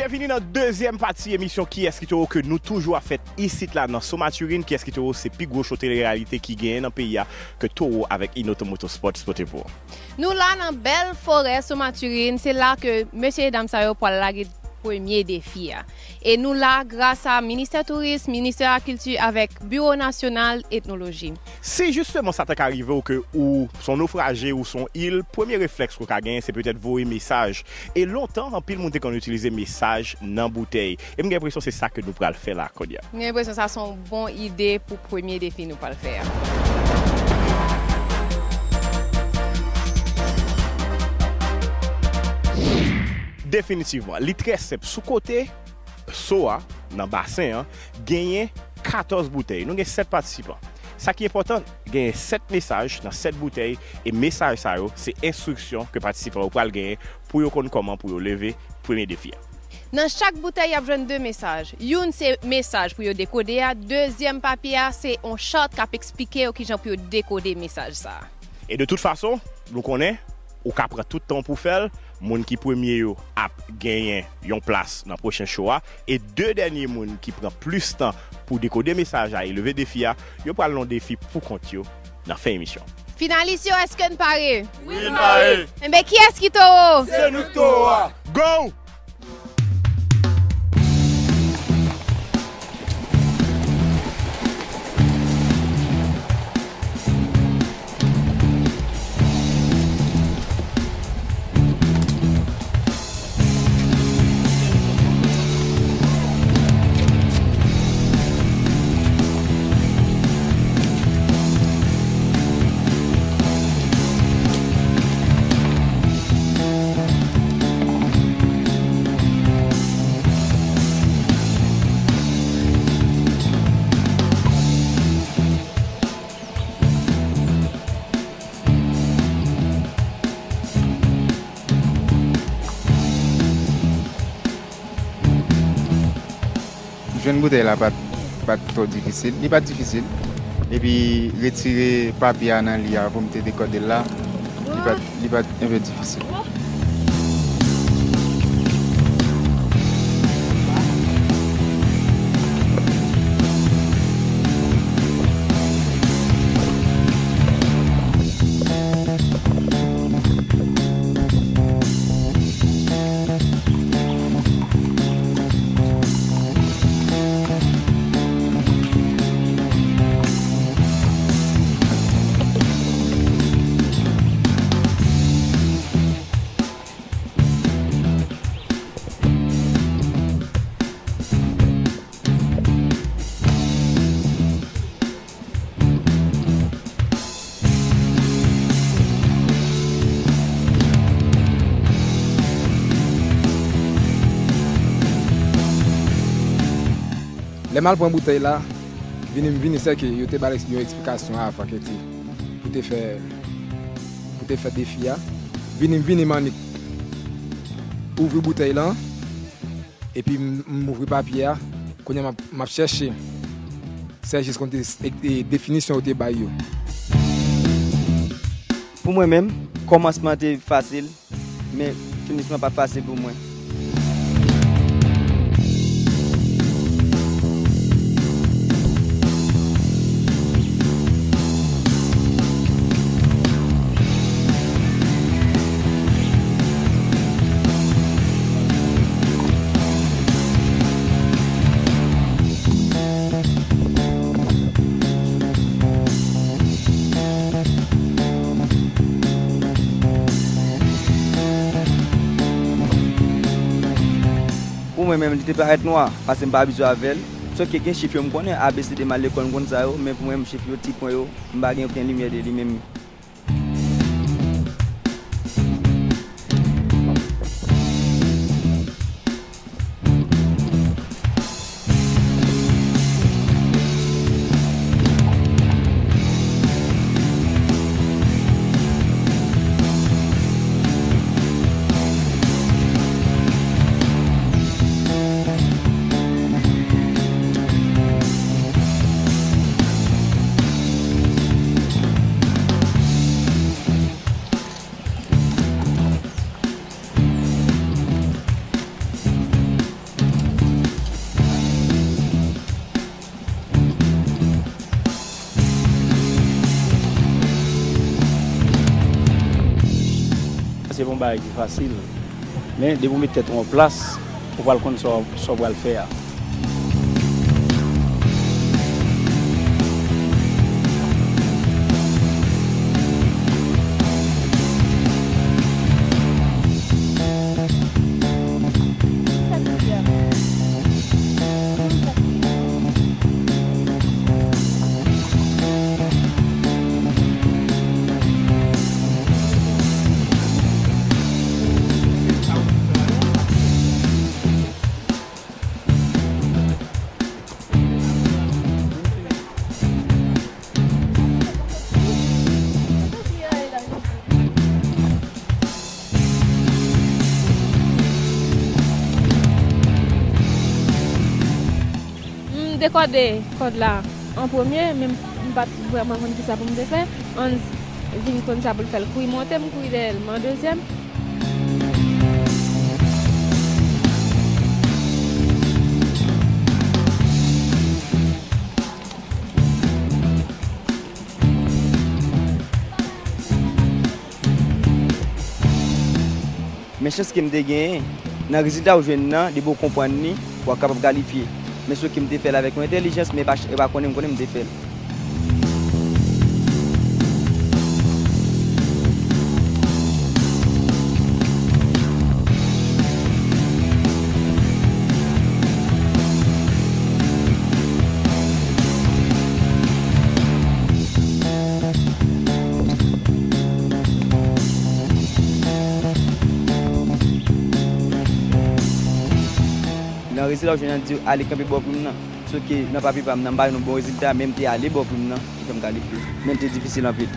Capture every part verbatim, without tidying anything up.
Vini nan dezyèm pati emisyon Kiyès ki Towo ke nou toujou ap fè isit la nan So Maturin. Kiyès ki Towo se pi gwo show tele-reyalite ki genyen nan peyi a ke Towo avèk Inoto Motorsports pote pou ou. Nou la nan bèl forè So Maturin, se la ke mesye e dam sa yo pral lage premye defi a. E nou la gras a Ministè Touris, Ministè Lakilti avèk Biwo Nasyonal Etnoloji. Si jisteman sa ta ka rive w ke ou se yon nofraje, ou se yon il, premye reflèks ke w ka genyen se petèt voye mesaj. E lontan, anpil moun te konn itilize mesaj nan boutèy. E m gen enpresyon se sa ke nou pral fè la kounye a. M gen enpresyon sa se yon bon ide pou premye defi nou pral fè a. Definitivman, li trè senp. Sou kote so a, nan basen an, genyen katòz boutèy. Nou gen sèt patisipan. Sa ki enpòtan, genyen sèt mesaj nan sèt boutèy, e mesaj sa yo, se enstriksyon ke patisipan yo pral genyen pou yo konn kòman pou yo leve premye defi a. Nan chak boutèy, y ap jwenn de mesaj. Youn se mesaj pou yo dekode a, dezyèm papye a, se yon chart k ap eksplike yo kijan pou yo dekode mesaj sa a. E de tout fason, nou konnen, ou ka pran tout tan w pou w fè l, moun ki premye yo ap genyen yon plas nan pwochen show a, e de dènye moun ki pran plis tan pou dekode mesaj la e leve defi a, yo pral nan yon defi pou kont yo nan fen emisyon. Finalis yo, èske n pare? Wi, n pare. Enben, kiyès ki towo? Se nou k towo a. Go! Jwenn boutèy la pa t, pa t twò difisil. Li pa t difisil. Epi retire papye a nan li a pou m te dekode l la, li pa t, li pa t enpe difisil. Lè m al pran boutèy la, vini m vini, sèke yo te ba l yon eksplikasyon avan ke te, pou te fè, pou te fè defi a. Vini m vini, m annik ouvri boutèy lan. Epi m, m ouvri papye a, kounye a m ap, m ap chèche. Sèjis konn te, e, e, definisyon yo te bay yo. Pou mwen menm, kòmansman te fasil, men finisman pa fasil pou mwen. Pou mwen menm, li te parèt nwa, paske m pa abitye avè l. Sòf ke gen chif yo m konnen, A B C D, m al lekòl, m konn sa yo, men pou mwen, chif yo, ti pwen yo, m pa gen okenn limyè de li menm. Se pa yon bagay ki fasil, men depi w met tèt ou an plas, ou pral konn sa w, sa w pral fè a. M dekòde kòd la an premye, men m pa t vrèman konn kisa pou m te fè. Hans vin konn sa pou l fè, l kouri monte, m kouri dèyè l, m an dezyèm. Men chans ke m te genyen, nan rezilta w jwenn nan, depi w konprann li, w ap kapab kalifye. Men se ke m te fè l avèk yon entèlijans, men e pa, e pa konnen m konnen m te fè l. Nan rezilta w jwenn nan, di w ale kanpe bò plim nan. Sof ke nan papye pa m nan, m pa jwenn yon bon rezilta, men m te ale bò plim nan, ki fè m kalifye. Men l te difisil anpil.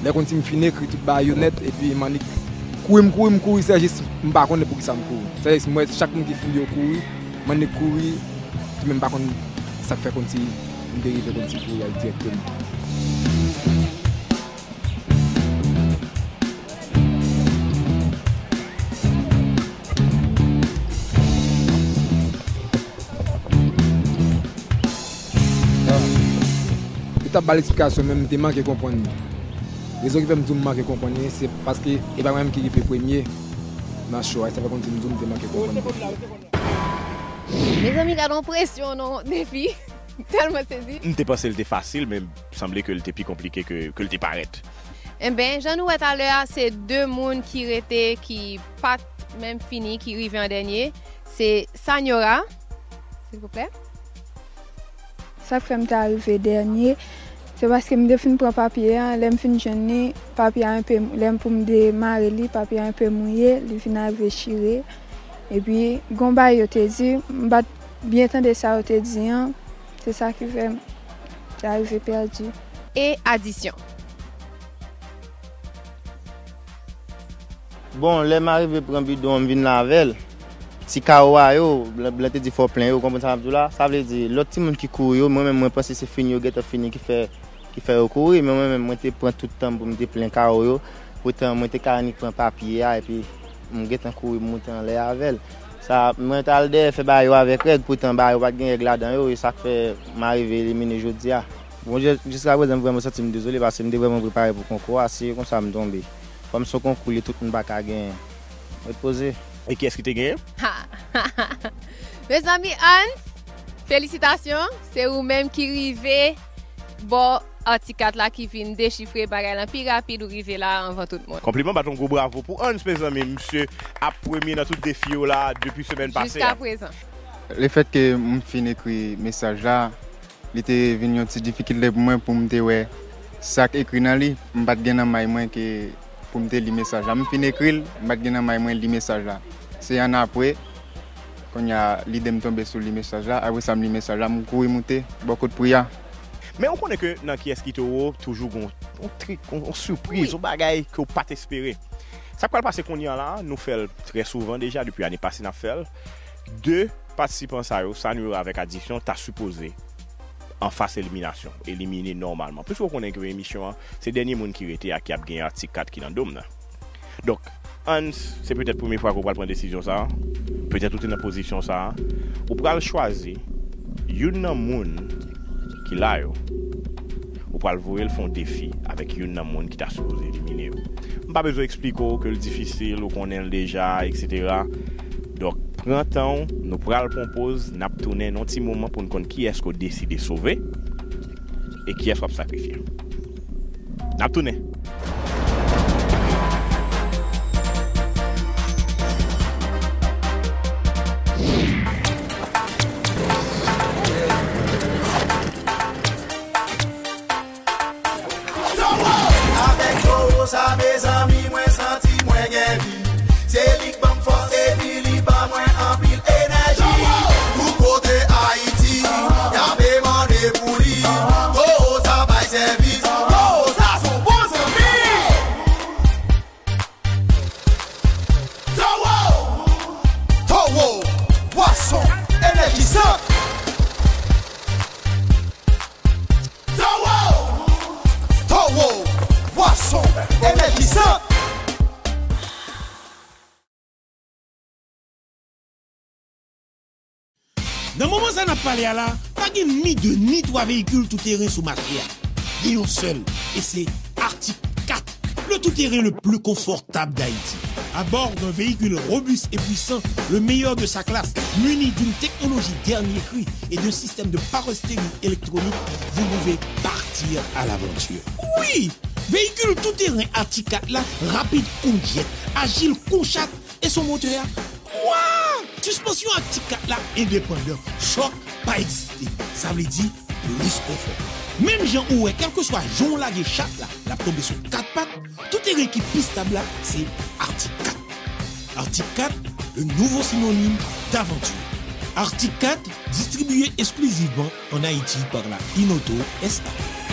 Lè konn si m fin ekri tout bagay yo nèt, epi m annik kouri, m kouri, m kouri, se jis m pa konnen poukisa m kouri. Se jis m wè chak moun ki fin yo kouri, m annik kouri, epi m pa konn sa k fè konn si m te rive konn si kouri a dirèkteman. Yo t ap ba l eksplikasyon, men m te manke konprann li. Rezon ki fè m di w m manke konprann li, se paske e pa mwen menm ki rive premye nan cho a, sa fè konn si m di w m te manke konprann li. Mezanmi, gad yon presyon non, Defi. M tèlman sezi. M te panse l te fasil, men sanble ke l te pi konplike ke, ke l te parèt. Enben, jan nou wè talè a, se de moun ki rete, ki pa t menm fini, ki rive an dènye. Se Saniora, silvouplè. Sa k fè m ta rive dènye, se paske m te fin pran papye a, lè m fin jwenn li, papye a enpe, lè m pou m demare li, papye a enpe mouye, li vin arive chire. Epi, gon bagay yo te di, m pa t byen tande sa yo te di an, se sa ki fè m te arive pèdi. E adisyon. Bon, lè m arive pran bidon an, m vin la avè l. Ti kawo a yo, blan, blan te di fò w plen yo, w konprann sa m ap di w la? Sa vle di, lòt timoun ki kouri yo, mwen menm, mwen panse se fini yo gentan fini ki fè, ki fè yo kouri, men mwen menm, mwen te pran tout tan m pou m te plen kawo yo. Poutan, mwen te ka annik pran papye a, epi m gentan kouri, m moute anlè avè l. Sa, mwen t al dèyè fè bagay yo avèk règ, poutan bagay yo pa t gen règ ladan yo, e sa k fè m arive elimine jodi a. Bon, jis-, jiskaprezan, m vrèman santi m dezole, paske m te vrèman prepare pou konkou a, se konsa m tonbe. Kòm se yon konkou li, tout moun pa ka genyen. Ret poze. E kiyès ki te genyen? Ha! Mezanmi, Hans, felisitasyon! Se ou menm ki rive bò Arctic Cat la, ki vin dechifre bagay lan pi rapid, ou rive la anvan tout moun. Konpliman, bat yon gwo bravo pou Hans, mezanmi. Misye ap premye nan tout defi yo la depi semèn pase a. Jiskaprezan. Lefètke m fin ekri mesaj la, li te vin yon ti difikilte pou mwen pou m te wè sa k ekri nan li. M pa t gen nan may mwen ke pou m te li mesaj la. M fin ekri l, m pa t gen nan may mwen li mesaj la. Se annapre, kounye a, lide m tonbe sou li mesaj la. Apre sa, m li mesaj la, m kouri moute bò kote pri a. Men ou konnen ke nan Kiyès ki Towo, toujou gon yon trik, yon, yon sipriz, yon bagay ke w pa t espere. Sa k pral pase kounye a la, nou fè l trè souvan deja, depi ane pase n ap fè l. De patisipan sa yo, Sanura avèk Adisyon, ta sipoze anfas eliminasyon, elimine nòmalman. Piske w konnen ke emisyon an, se dènye moun ki rete a ki ap gen Arctic kat ki nan dòm nan. Donk, Hans, se petèt premye fwa ke w pral pran desizyon sa a, petèt ou te nan pozisyon sa a, ou pral chwazi youn nan moun ki la yo, ou pral voye l fè yon defi avèk youn nan moun ki ta sipoze elimine yo. M pa bezwen eksplike w ke l difisil, ou konnen l deja, etsetera. Donk, pran tan w, nou pral pran poz, n ap tounen nan yon ti moman pou n konn kiyès ke w deside sove e kiyès w ap sakrifye. N ap tounen. Avèk Joe sa, mezanmi, mwen santi mwen gen vi. Se li k ban m fòs epi li ban mwen anpil enèji. Tout kote Ayiti, y ap demande pou li. Joe sa bay sèvis. Joe sa se yon bon zanmi. Joe! Towo, bwason enèjizan. Towo! Towo, bwason enèjizan. Nan moman sa n ap pale a la, pa gen ni de ni twa veyikil tou teren sou mache a. Gen yon sèl, e se Arctic kat, le tout-terrain le plus confortable d'Haïti. À bord d'un véhicule robuste et puissant, le meilleur de sa classe, muni d'une technologie dernier cri et d'un système de power steering électronique, vous pouvez partir à l'aventure. Oui! Véhicule tout-terrain Arctic kat la, rapid kon jet, ajil kon chat, e son motè a, wa! Sispansyon Arctic kat la endepandan. Chòk pa egziste. Sa vle di plis konfò. Menm jan ou wè, kèlkeswa jan w lage chat la, l ap tonbe sou kat pat, tout teren ki pi stab la, se Arctic kat. Arctic kat, le nouveau synonyme d'aventure. Arctic kat, distribué exclusivement en Haïti par la Inoto S A.